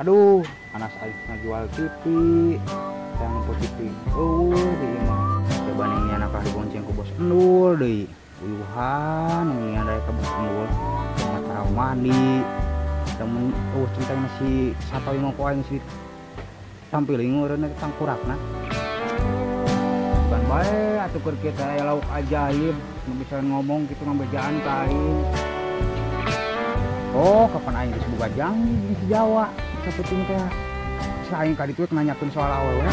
Aduh, anak aing ngajual TV. Yang nempo TV. Eueuh di imah. Coba nih anak ah dibonceng ku bos Endul deui. Uyuhan nih ada ka bos Endul. Teu tahu mandi. Temen eueuh centengna si Satoy mah ku aing si tampiling eureun eta tangkurakna. Bukan bae atuh keur kieu teh aya lauk ajaib, nu bisa ngomong kitu ngabejaan ka aing. Oh, kapan aing geus boga janji di si Jawa saeuting teh. Geus aing ka ditu nanyakeun soal awewe.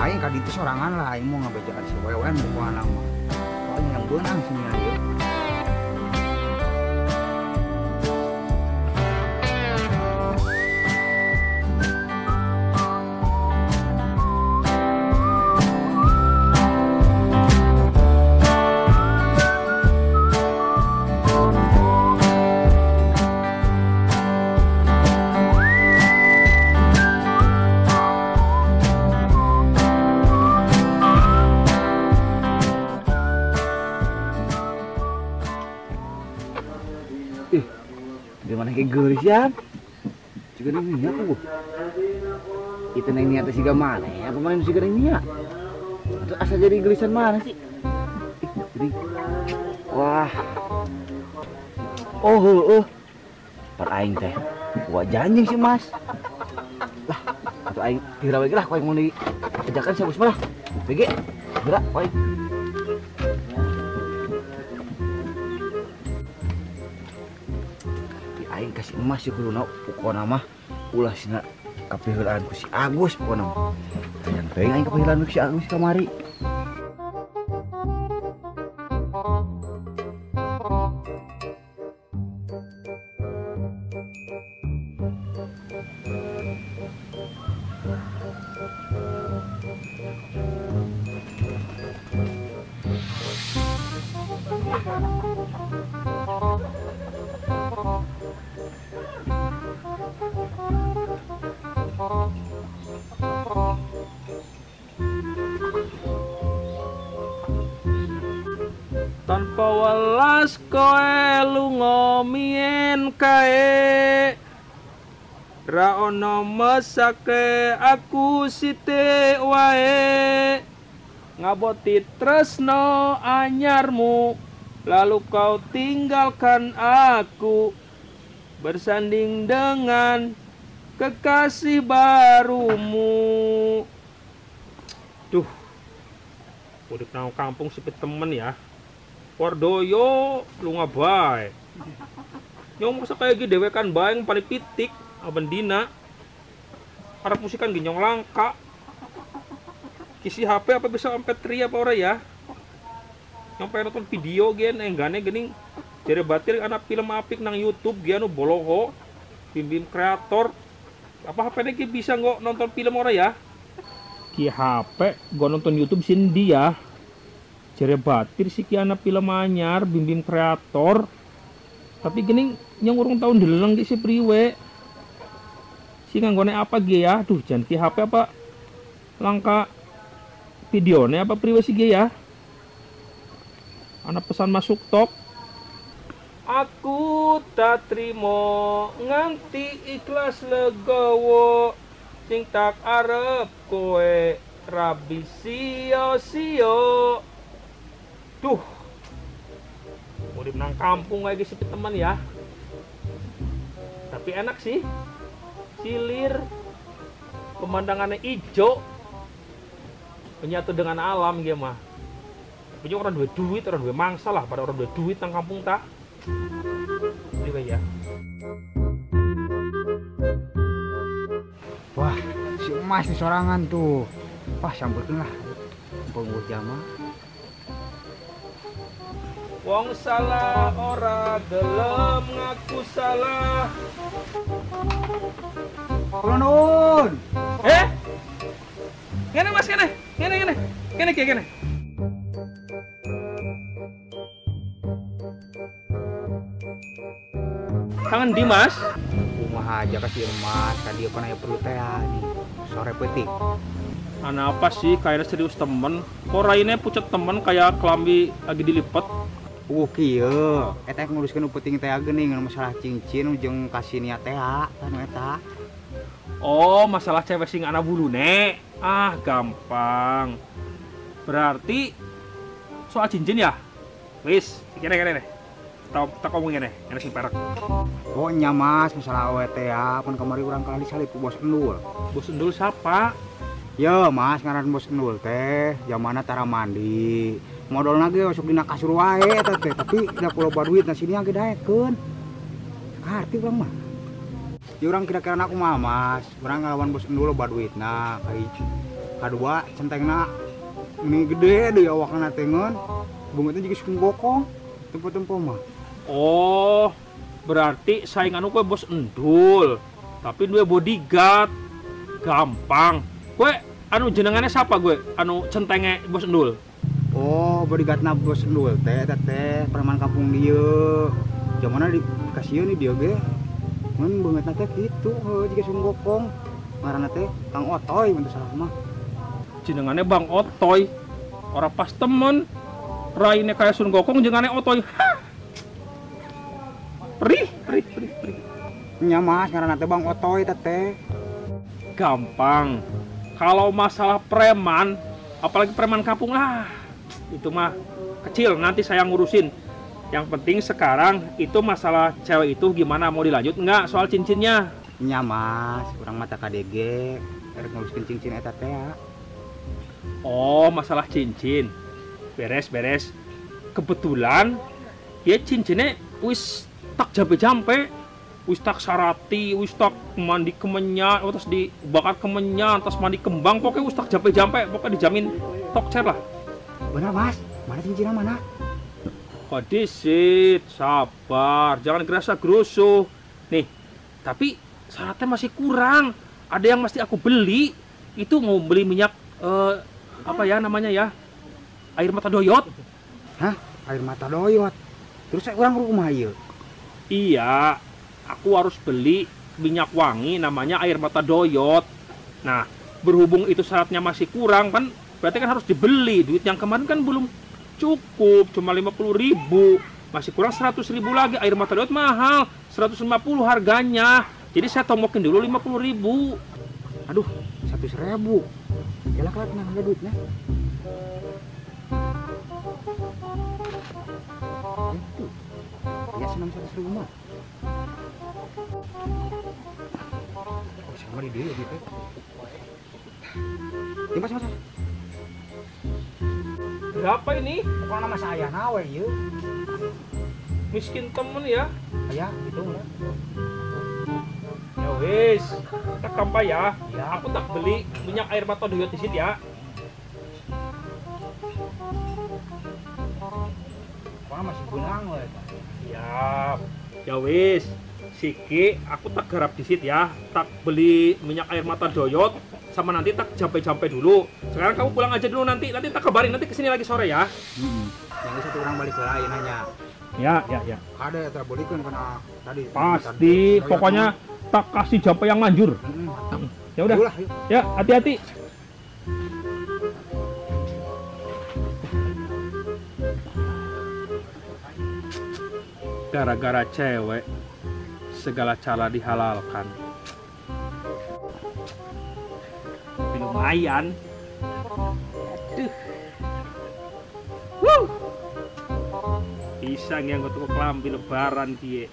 Aing ka ditu sorangan lah, aing mau ngabejaan si wewe pokona mah. Soalnya yang beunang sih nya ieu. Ih, gimana kayak geulis ya? Juga neng niat tuh. Itu neng niat sih mana ya? Apa main sih neng niat? Atau asal jadi gelisan mana sih? Ih, jadi wah. Oh, heueuh. Par aing teh. Wah janji sih Mas. Lah, atau aing tira we lah ku aing mun diajakan si Agus mah lah. BG, gerak ku aing. Aing kasih emas sih kuduna pokona mah ulah sina kapiheulaan ku si Agus pokona mah. Hayang teuing aing kapiheulaan ku si Agus kamari. Tanpa welas koe lunga mien kae, ra ono mesake aku sithik wae, ngaboti tresno anyarmu lalu kau tinggalkan aku bersanding dengan kekasih barumu. Duh, urip nang kampung sepit temen ya. Wardoyo lunga bae. Nyong masa kaya gini dewekan bae yang paling pitik aben dina. Arep musikan gini nyong langka. Kisi HP apa bisa MP3 apa ora ya? Nyong pengen nonton video gen enggane gening jere batir anak film apik nang YouTube ge anu boloho bim-bim kreator. Apa HP ne ki bisa nggok nonton film ora ya? Ki HP gua nonton YouTube sindi ya. Jere batir sih ki anak film anyar bim-bim kreator. Tapi gening nyong urung tau ndeleng ki si priwe. Si nganggone apa ge ya? Duh, jan ki HP apa langka videone apa priwe sih ge ya? Anak pesan masuk tok. Aku tak trimo nganti ikhlas legowo, sing tak arep kowe rabi sio-sio. Duh, urip nang kampung kayak gitu teman ya. Tapi enak sih, silir, pemandangannya ijo, menyatu dengan alam gitu mah. Tapi orang duwe duit, orang duwe mangsa lah, pada orang duwe duit nang kampung tak. Ini ya. Wah, si emas di sorangan tuh. Wah, sampeurkeun lah. Mumpung jama. Wong salah ora gelem ngaku salah. Kula nuwun. Ngene Mas, ngene. Ngene ngene. Ngene ki ngene. Kangen di Mas? Kumaha aja kasih emas, tadi apa nanya perlu teh nih. Sore peuting. Ana apa sih kayaknya serius temen. Kok raine pucet temen kayak kelambi lagi dilipet. Puguh kieu, eta nguruskeun nu penting teh geuning masalah cincin jeung kasih niat teh anu eta. Oh, masalah cewek sing ana bulune. Ah, gampang. Berarti soal cincin ya? Wis, kene-kene deh. Tak ngomong ngene, ngene sing perak. Oh nya Mas, masalah awe teh ya, pan kamari urang kalah disalip ku Bos Endul. Bos Endul siapa? Ya Mas, ngaran Bos Endul teh jamana tara mandi. Modolna ge osok dina kasur wae eta teh, tapi da ku loba duit na sini ge daekeun. Kaharti urang mah. Di urang kira-kira aku mah Mas, urang ngalawan Bos Endul loba duitna, kahiji. Kadua centengna meni gede deui awakna teh ngeun. Beungeutna jiga sukung gokong, tempo-tempo mah. Oh, berarti saingan kowe Bos Endul, tapi duwe bodyguard. Gampang. Kowe anu jenengane siapa gue? Anu centenge Bos Endul. Oh, bodyguardna Bos Endul teh eta teh preman kampung dieu. Jamana dikasieun di dieu ge. Mun beungeutna teh kitu heuh jiga sung gokong. Ngaranna teh Kang Otoy mun teu salah mah. Jenengane Bang Otoy. Ora pas temen. Raine kaya Sun Gokong jenengane Otoy. Hah. Perih, perih, perih, perih. Nya Mas, ngaranna teh Bang Otoy teh. Gampang. Kalau masalah preman, apalagi preman kampung lah, itu mah kecil, nanti saya ngurusin. Yang penting sekarang itu masalah cewek itu gimana, mau dilanjut enggak soal cincinnya? Nya Mas, urang mata KDG, erek nguruskeun cincin eta teh ya. Oh, masalah cincin. Beres, beres. Kebetulan ya cincinnya wis tak jampe-jampe, wis tak sarati, wis tak mandi kemenyan, terus dibakar kemenyan, terus mandi kembang, pokoknya wis tak jampe-jampe, pokoknya dijamin tokcer lah. Benar Mas, mana cincinnya mana? Kok disit, sabar, jangan gerasa gerusuh. Nih, tapi syaratnya masih kurang. Ada yang mesti aku beli, itu mau beli minyak apa ya namanya ya? Air mata doyot. Hah? Air mata doyot? Terus saya kurang rumah ya? Iya, aku harus beli minyak wangi namanya air mata doyot. Nah, berhubung itu syaratnya masih kurang kan, berarti kan harus dibeli. Duit yang kemarin kan belum cukup, cuma 50.000. Masih kurang 100.000 lagi. Air mata doyot mahal, 150 harganya. Jadi saya tomokin dulu 50.000. Aduh, 100.000. Yalah kalau tenang ada duitnya. Itu. Ya senang 100.000 mah. Oh, sama di dia gitu. Ya, Mas, Mas. Berapa ini? Pokoknya nama saya nawe ieu. Miskin temen ya. Aya, gitu lah. Ya wis, tak kampai ya. Ya, aku tak beli minyak air mata doyot di sini ya. Wah, masih benang we. Siap. Ya wis, siki aku tak garap di sini ya. Tak beli minyak air mata doyot sama nanti tak jampe-jampe dulu. Sekarang kamu pulang aja dulu, nanti tak kabarin, nanti kesini lagi sore ya. Yang satu orang balik lain nanya. Ya, ya, ya. Ada terbolehkan karena tadi. Pasti, pokoknya tak kasih jampe yang manjur. Ya udah. Ya, hati-hati. Gara-gara cewek segala cara dihalalkan. Tapi lumayan. Aduh. Wuh. Pisang yang gue tuku kelambi lebaran kiye.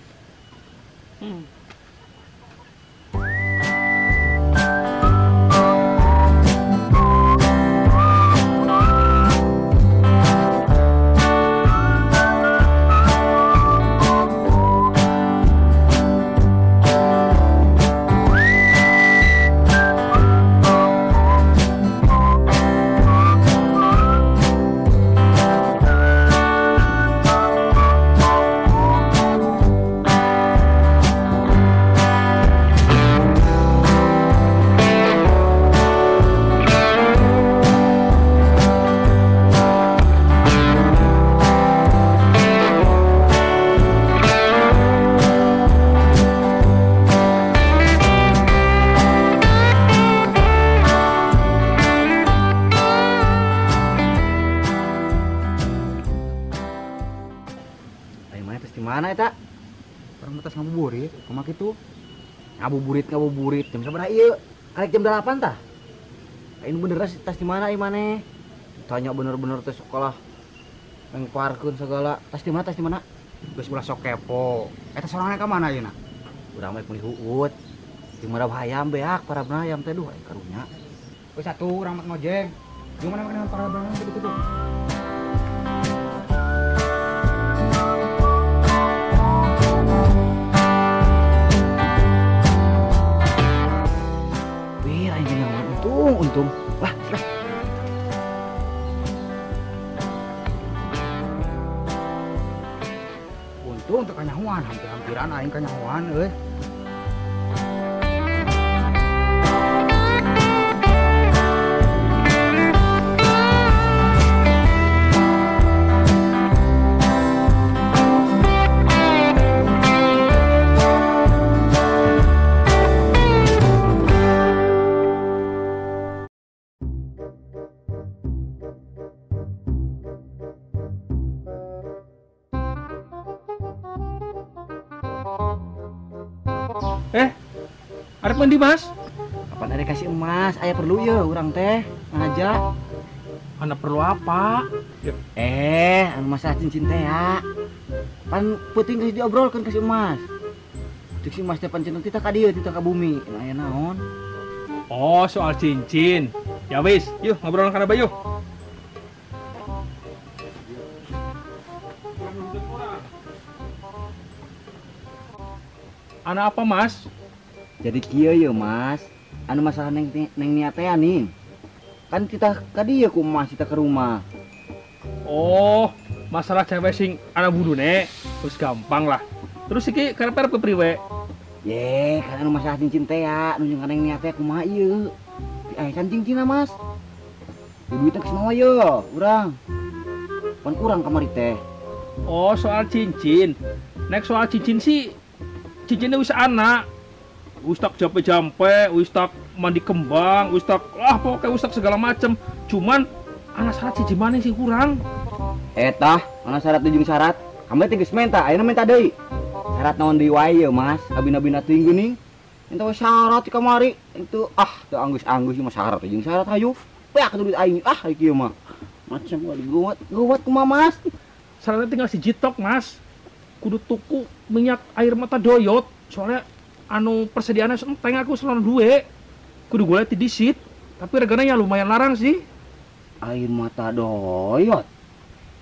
Urang mah tas ngabuburit, kumaha kitu? Ngabuburit jam sabaraha ieu? Karek jam 8 tah. Ini bener tas di mana ieu maneh? Tanya bener-bener teh sekolah mengparkeun segala. Tas di mana? Tas di mana? Geus ulah sok kepo. Eta sorangan ka mana ayeuna? Urang mah meuli huut. Di marab hayam beak, parabna hayam teh duh aing karunya. Geus atuh urang mah ngojek. Gimana makanan parabna gitu tuh? Wih, aing nyaman untung. Wah, lah. Untung teu kanyahoan, hampir-hampiran aing kanyahoan euy. Arep mandi, Mas? Kapan ada kasih emas? Aya perlu ya urang teh ngaja. Ana perlu apa? Ya. Anu masalah cincin teh ya. Pan peuting geus diobrolkeun ka si emas. Cek si emas teh pancen tita ka dieu, tita ka bumi. Aya naon? Oh, soal cincin. Ya wis, yuk ngobrol kana Bayu. Ana apa, Mas? Jadi kieu ye Mas, anu masalah neng Nia teh nih. Kan kita ka dieu ku Mas kita ke rumah. Oh, masalah cewek sing ana budune, terus gampang lah. Terus iki karep arep kepriwe? Ye, kan anu masalah cincin teh ya, nu jeung neng Nia teh kumaha ieu? Kan cincinna Mas. Di duitna geus mawa ye urang. Pan kurang kamari teh. Oh, soal cincin. Nek soal cincin sih cincinnya wis ana. Wis tak jampe-jampe, wis tak mandi kembang, wis tak lah pokoknya wis tak segala macem. Cuman ana syarat siji maneh sing kurang. Tah, ana syarat jeung syarat. Kamu teh geus menta, ayeuna menta deui. Syarat naon deui wae ye, Mas? Abina-bina teuing geuning. Ente we syarat kamari. Itu teu anggeus-anggeus mah syarat jeung syarat hayu. Peak duit aing kieu mah. Macam gawat, gawat kumaha, Mas? Syaratnya tinggal siji tok, Mas. Kudu tuku minyak air mata doyot. Soalnya anu persediaannya enteng aku selalu duwe. Kudu golek di disit, tapi regana ya lumayan larang sih. Air mata doyot.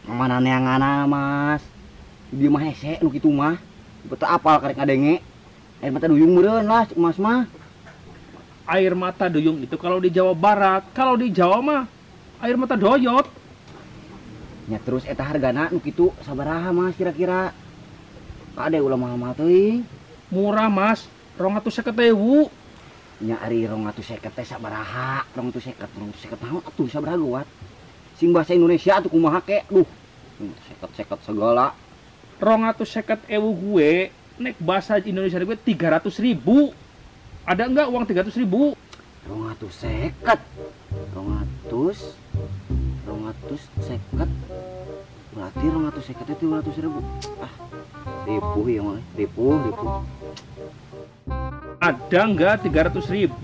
Mana neangana, Mas? Di mah hese nu kitu mah. Betul apal karek ngadenge. Air mata duyung meureun lah Mas mah. Air mata duyung itu kalau di Jawa Barat, kalau di Jawa mah air mata doyot. Ya terus eta hargana nu kitu sabaraha Mas kira-kira? Kade ulah mahal-mahal teuing. Murah, Mas. 250.000. Nya ari 250 teh sabaraha? 250, 250 naon atuh sabaraha geuwat? Sing bahasa Indonesia atuh kumaha ke? Duh, seket-seket segala. 250.000 gue nek bahasa Indonesia gue 300.000. Ada enggak uang 300.000? 250. 200 250. Berarti 250 itu 200.000. Ah, ripuh ya mah, ripuh. Ada enggak 300.000?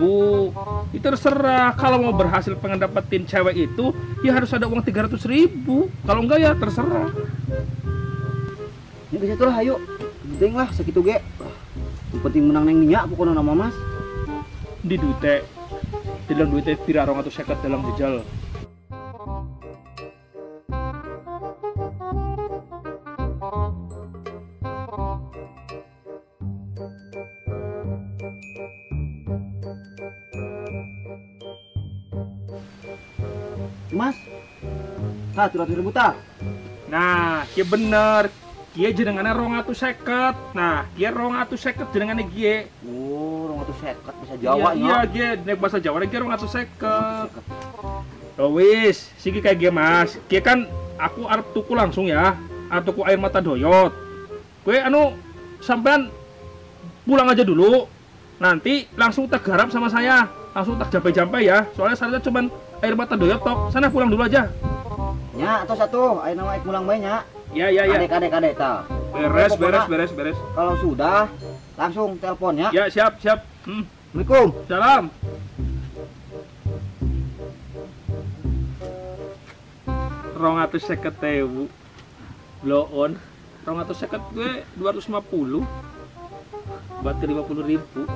Itu terserah. Kalau mau berhasil pengen dapetin cewek itu, ya harus ada uang 300.000. Kalau enggak ya terserah. Ya bisa lah, ayo. Penting lah segitu ge. Yang penting menang neng minyak pokoknya nama Mas. Di duite. Dalam duite pira 250 dalam jejal. Mas, tah 300.000 tah. Nah, kia bener. Kia jenengannya 250. Nah, kia 250 jenengannya gie. Oh, 250 bahasa Jawa ya. Iya, gie nek bahasa Jawa gie 250. Oh wis, siki kayak gie Mas. Gie kan aku arep tuku langsung ya. Arep tuku air mata doyot. Gue anu sampean pulang aja dulu. Nanti langsung tak garap sama saya. Langsung tak jampe-jampe ya. Soalnya syaratnya cuman air mata doyot tok. Sana pulang dulu aja. Nya, atau satu, ayo nama pulang bae nya. Ya. Adek ta. Beres, beres, beres, beres. Kalau sudah langsung telepon ya. Ya, siap, siap. Assalamualaikum. Salam. 250.000. Bloon. 250 gue 250. Berarti 50.000.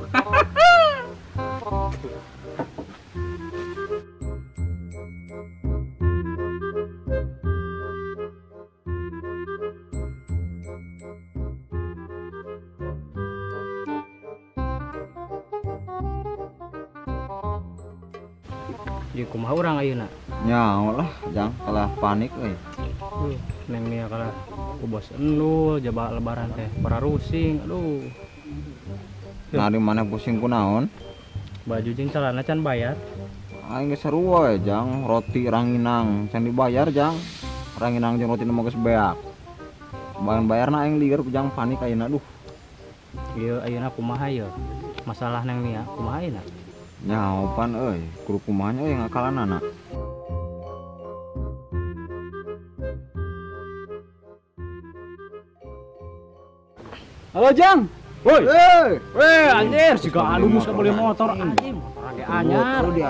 Di kumaha urang ayeuna? Nyaho lah, Jang, kalah panik euy. Neng Nia kalah ku bos endul jaba lebaran teh pararusing, aduh. Nah, di mana pusing ku naon? Baju jeung celana can bayar. Aing geus sarua we, Jang, roti ranginang can dibayar, Jang. Ranginang jeung roti mah geus beak. Bayan bayarna aing lieur Jang, panik ayeuna duh. Ieu ayeuna kumaha ieu? Masalah Neng Nia kumaha ayeuna? Nyaho pan euy, kudu kumaha nya euy ngakalanana. Halo Jang. Woi. Weh, anjir, siga alumus beli motor anjing, motor ge anyar. Motor dia.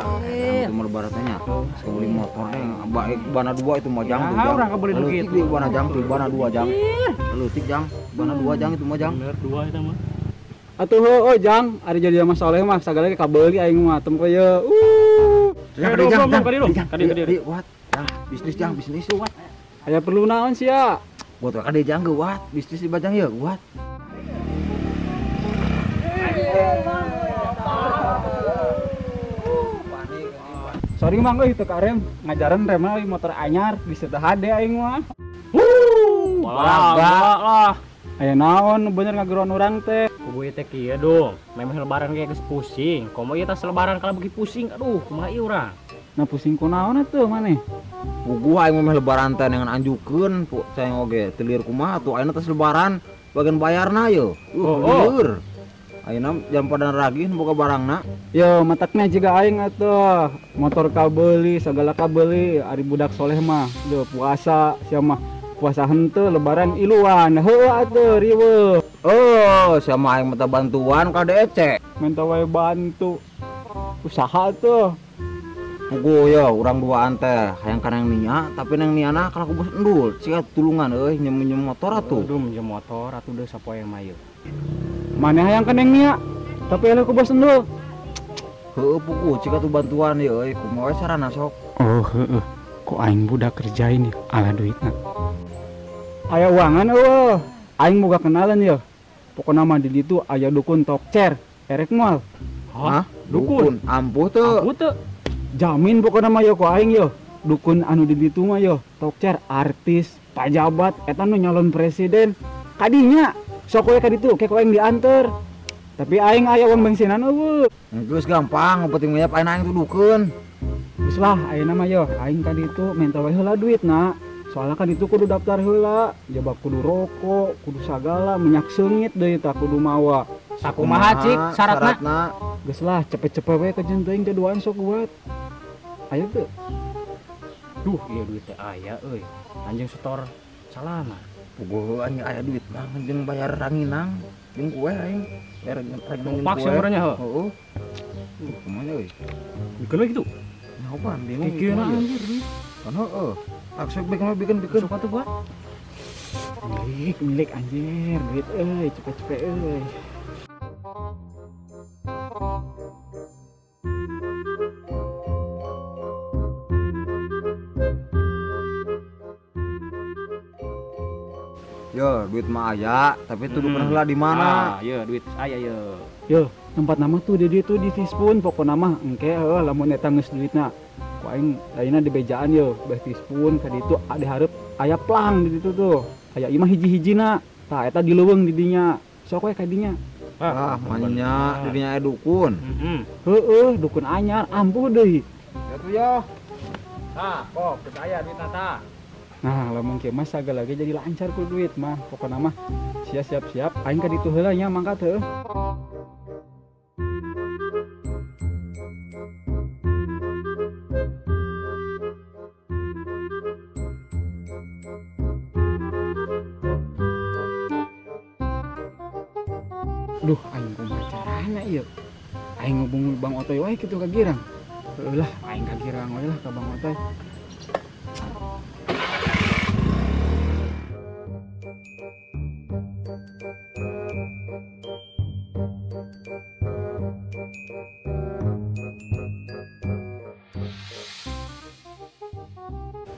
Itu mah lebaran teh nya. Geus beli motor teh, baik bana dua itu mah Jang tuh Jang. Urang kabeli nu kitu. Leutik bana Jang tuh, bana dua Jang. Leutik Jang, bana dua Jang itu mah Jang. Bener dua eta mah. Atuh heueuh Jang, ari jadi mah soleh mah sagala ge kabeuli aing mah tempo ye. Jang, Jang, kadi, wat. Jang, bisnis Jang, bisnis wat. Aya perlu naon sia? Buat kade Jang ge wat, bisnis di Bajang ye, wat. Sorry mang euy teu karem, ngajaran remna euy motor anyar bisa teu hade aing mah. Balaga lah. Aya naon bener ngageroan urang teh. Kubu ieu teh kieu dong, memeh lebaran ge geus pusing. Komo ieu tas lebaran kalah beuki pusing, aduh kumaha ieu urang. Nah pusing kunaon atuh maneh? Puguh aing memeh lebaran teh dengan anjukeun ceng oge teu lieur kumaha atuh ayeuna tas lebaran bagian bayarna ye. Lieur. Ayeuna jam pada ragih boga barangna. Yo matakna jiga aing atuh, motor kabeuli, sagala kabeuli, ari budak soleh mah deuh puasa sia mah. Puasa henteu lebaran iluan. Heueuh atuh riweuh. Oh, sama aing minta bantuan ka DEC. Minta wae bantu. Usaha tuh. Puguh yo urang duaan teh hayang ka Neng Nia, tapi Neng Niana kalah ku bos endul. Sia tulungan euy nyem-nyem motor atuh. Aduh, minjem motor atuh deui sapoe mah ieu. Maneh hayang ka Neng Nia, tapi eleh ku bos endul. Heueuh puguh cika tuh bantuan ieu euy, kumaha we sarana sok. Oh, heueuh. Ku aing budak kerjain ieu, ala duitna. Aya uangan eueuh. Aing boga kenalan ieu. Pokona mah di ditu aya dukun tokcer, erek moal. Hah? Dukun? Ampuh teu? Ampuh teu. Jamin pokona mah yo ku aing yo. Dukun anu di ditu mah yo, tokcer, artis, pajabat, eta nu nyalon presiden. Kadinya sok we ka ditu, ke ku aing dianter. Tapi aing aya uang bensinan eueuh. Geus gampang, penting mah aing aing tuh dukun. Geus lah ayeuna mah yo, aing ka ditu minta we heula duitna. Soalnya kan itu kudu daftar heula, jaba kudu rokok, kudu sagala, minyak seungit deui tah kudu mawa. Sakumaha cik syaratna? Geus lah cepet-cepet we kajeun teuing teh duaan sok buat. Aya teu? Duh, ieu duit teh aya euy. Anjing setor salana. Puguh anjing aya duit mah jeung bayar ranginang jeung kue aing. Bayar ranginang kue. Pak nya heuh. Heeh. Kumaha euy? Bikeun we kitu. Nyahopan bingung. Dikeun anjir duit. Kan heeh. Langsung bikin. Suka tuh gua. Milik anjir, duit euy, cepet-cepet euy. Yo, duit mah aya, tapi tuh dukun heula di mana? Ah, yo duit aya yo. Yo, tempat nama tuh di dieu tuh di Tispun, pokona mah engke heuh lamun eta geus duitna. Ku aing lainna di bejaan yo, beh Tispun ka ditu dihareup aya plang di ditu tuh. Aya imah hiji-hijina. Tah eta di leuweung di dinya. Sok we ka dinya. Ah, manya di dinya aya dukun. Heeh, dukun anyar, ampuh deui. Ya tuh yo. Tah, kok geus aya duitna tah. Nah, lamun kieu mah sagala ge jadi lancar ku duit mah. Pokona mah sia siap-siap aing ka ditu heula nya mangkat heuh. Duh, aing kumaha carana ieu? Aing ngubung Bang Otoy wae kitu ka Girang. Heuh lah, aing ka Girang wae lah ka Bang Otoy.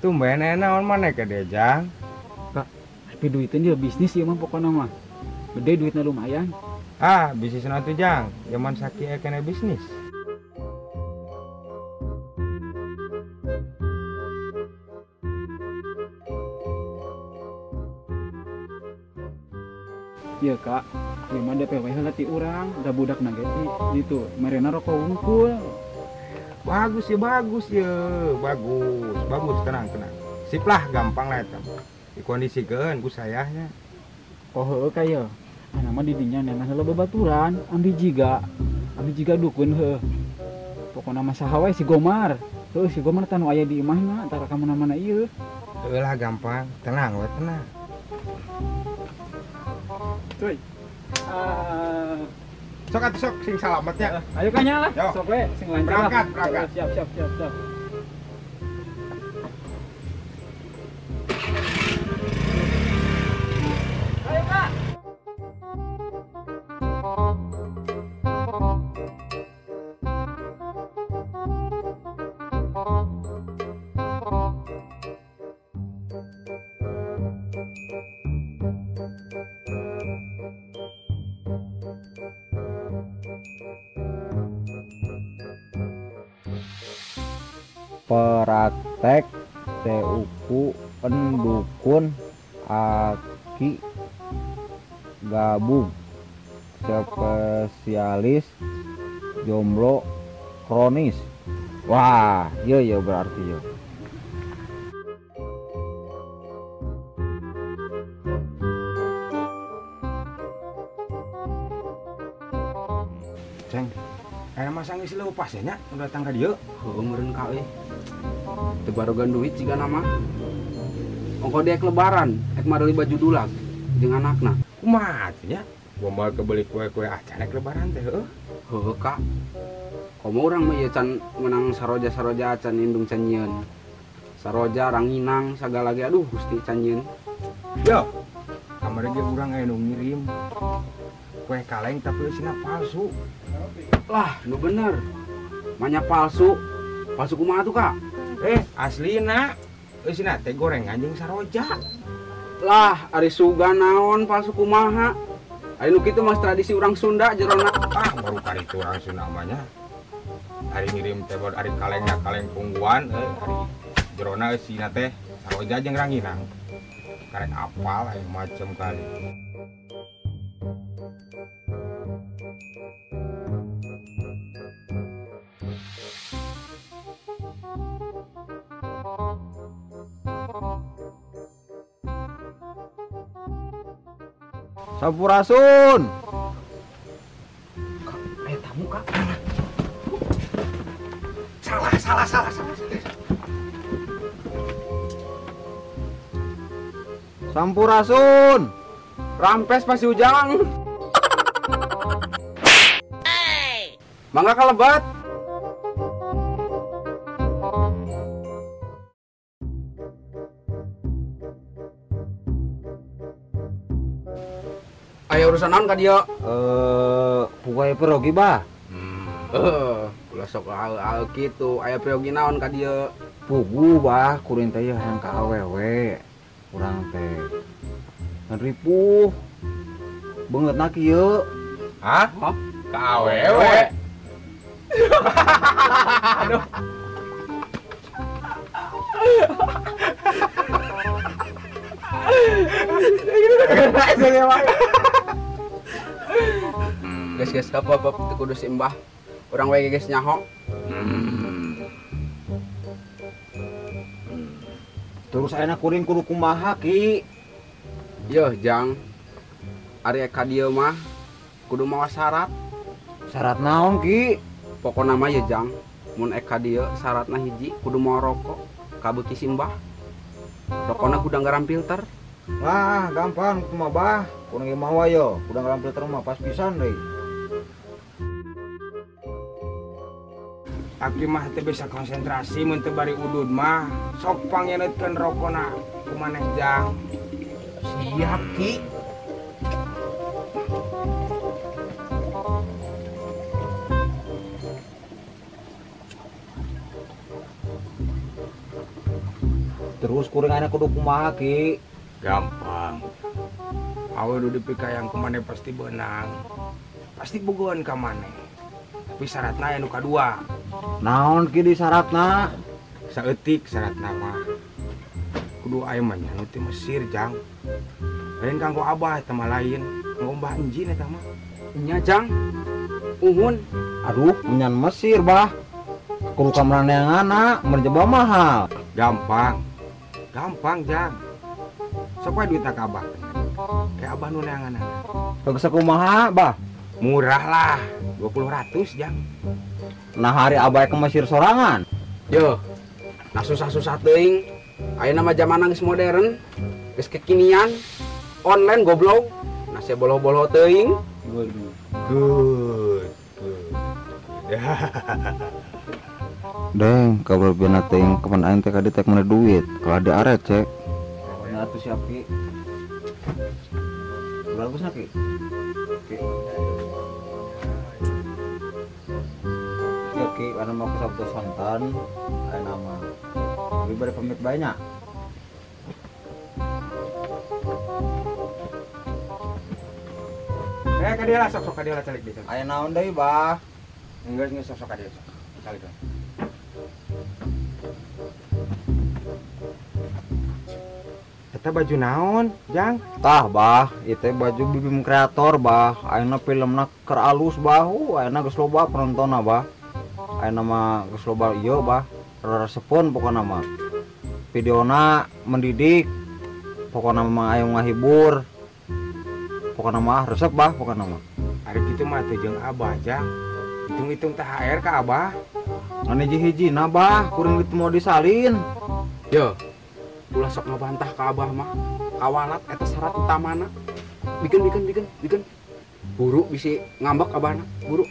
Tumben aya naon maneh ke dieu, Jang? Kak, tapi duitnya dia bisnis ieu mah pokona mah. Gede duitnya lumayan. Ah, bisnis naon tuh, Jang? Zaman sakieu kena bisnis. Iya kak, ieu mah DP we heula ti urang, da budakna ge ti ditu, merena rokok wungkul. Bagus ya, bagus ya, bagus, bagus, tenang, tenang. Sip lah, gampang lah eta. Dikondisikeun ku sayahnya. Oh heueuh ka ieu. Ana mah di dinya neangan heula babaturan, ambi jiga dukun heueuh. Pokona mah saha wae si Gomar. Heueuh si Gomar tah nu aya di imahna, tara ka mana-mana ieu. Heueuh lah gampang, tenang we tenang. Cuy. Sok atuh sok sing salametnya. Ayo kanya lah. Yo. Sok we sing lancar lah. Berangkat, berangkat. Siap, siap, siap, siap. Ayo, Kak. Praktek TUku endukun aki gabung spesialis jomblo kronis. Wah, iya ya berarti ya. Ceng, aya masa geus leupas ya nya udah datang ka dieu. Heueuh meureun ka euy. Teu barogan duit jiga nama. Ongko dia lebaran, ek mareuli baju dulag jeung anakna. Kumaha atuh nya? Gombal kebeli kue-kue acan ek lebaran teh heueuh. Heueuh ka. Komo urang mah ieu can meunang saroja-saroja acan indung can nyieun. Saroja ranginang sagala ge aduh Gusti can nyieun. Yo. Kamari ge urang aya nu ngirim kue kaleng tapi eusina palsu. Lah, nu bener. Manya palsu. Palsu kumaha tuh, Kak? Aslina. Eusina teh gorengan jeung saroja. Lah, ari suga naon palsu kumaha? Ari nu kitu mah tradisi urang Sunda jerona. Ah, baru kali itu urang Sunda mah nya. Ari ngirim teh baru ari kalengna kaleng pungguan, ari jerona eusina teh saroja jeung ranginang. Karek apal aya macem kali. Sampurasun. Kak, aya tamu, Kak. Salah, salah, salah, salah, salah. Sampurasun. Rampes pasti ujang. Mangga kalebat. Aya urusan naon ka dieu? Puguh perogi bah. Ulah sok aeu-aeu kitu. Aya perogi naon ka dieu? Puguh bah, kuring teh hayang ka awewe. Urang teh ngan ripuh. Beungeutna kieu. Hah? Ka awewe? Aduh. Guys, guys, apa apa teu kudu si Mbah. Urang we geus nyaho. Terus ayeuna kuring kudu kumaha ki? Yeuh, Jang. Ari ka dieu mah kudu mawa syarat. Syarat naon ki? Pokona mah ye Jang, mun ek ka dieu syaratna hiji kudu mawa rokok kabeuki si Mbah. Rokona gudang garam filter. Wah, gampang kumaha bah. Kurang ge mawa yo, kudu ngaran filter mah pas pisan deui. Aki mah teu bisa konsentrasi mun teu bari udud mah. Sok pangeunetkeun rokona ku maneh jang. Siap Ki. Terus kuring kudu kumaha Ki? Gampang. Awe nu dipikayang ku maneh pasti beunang. Pasti bogohan ka maneh. Tapi syaratna aya nu kadua. Naon Ki di syaratna? Saeutik syaratna mah. Kudu aya mah nya nu ti Mesir jang. Lain kanggo abah eta mah lain, kanggo Mbah Enjin eta mah. Nya jang. Uhun. Aduh, menyan Mesir bah. Kudu ka maraneanana, merjeba mahal. Gampang. Gampang jang. Sok wae duitna ka abah. Kayak abah nu neanganana. Geus kumaha bah? Murah lah, 20 jang. Nah hari abah ke Mesir sorangan. Yo. Nah susah-susah teuing. Ayeuna mah zaman geus modern, geus kekinian, online goblok. Nah sia bolo-bolo teuing. Waduh. Good. Good. Deng, kabar bena teuing kapan aing teh ka dieu teh meunang duit, kalah diaret cek. Nah atuh siap Ki. Bagus Ki. Ki. Ya Ki, anu mau ke Sabtu Sonten, aya nama. Tapi bade pamit bae nya. Ka dieu lah sok sok ka dieu lah calik deui. Aya naon deui, Bah? Enggak, geus sok sok ka dieu sok. Calik lah. Eta baju naon, Jang? Tah, Bah, ieu baju Bibim Kreator, Bah. Ayeuna filmna keur alus, Bah. Ayeuna geus loba penontonna, Bah. Ayeuna mah geus loba ieu, Bah. Resepeun pokona mah. Videona mendidik. Pokona mah aya ngahibur. Pokona mah resep, Bah, pokona mah. Ari kitu mah teu jeung Abah, Jang. Hitung-hitung THR ka Abah. Ngan hiji-hijina, Bah, kuring mau disalin. Yo. Ulah sok ngebantah ka abah mah. Kawalat eta syarat utamana. Bikin bikin bikin. Buru bisi ngambek abahna, buru.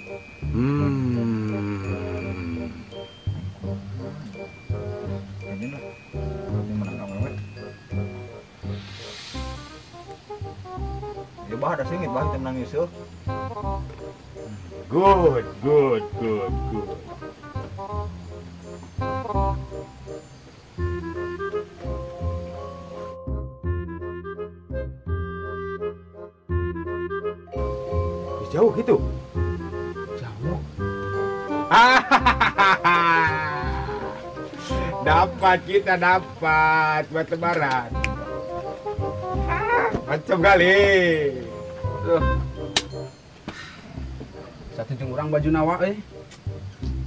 Ya bah ada singit bah kita menang Yusuf. Good, good, good, good. Jauh gitu. Jauh. Dapat kita dapat buat lebaran. Macam kali. Satu jeung urang baju nawa euy.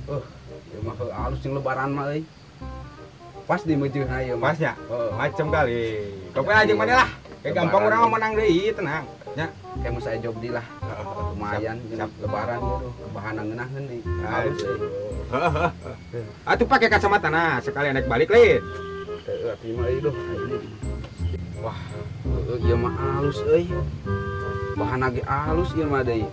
Ieu mah alus jeung lebaran mah euy. Pas di meujeuna ieu mah. Pasnya. Macam kali. Kopi aja mana lah. Kayak gampang urang mah menang deui, tenang. Nya, kayak mau saya job di lah. Lumayan jeung lebaran gitu, bahan ngeunaheun deui. Halus euy. Atuh pakai kacamata nah, sekalian naik balik lain. Heuh, atuh mah euy duh. Wah, ieu mah halus euy. Bahan lagi halus ieu mah deui.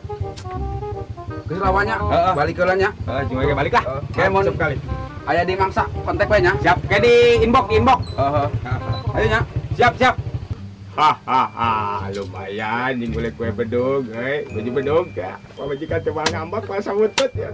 Geus lawannya, balik heula nya. Heeh, jeung we balik lah. Kayak mun kali. Aya di mangsa, kontak we nya. Siap, kayak di inbox, di inbox. Heeh. Ayo nya. Siap, siap. Hahaha, lumayan jeung golek kue bedug euy, baju bedug ya. Pamajikan coba ngambek masa butut ya.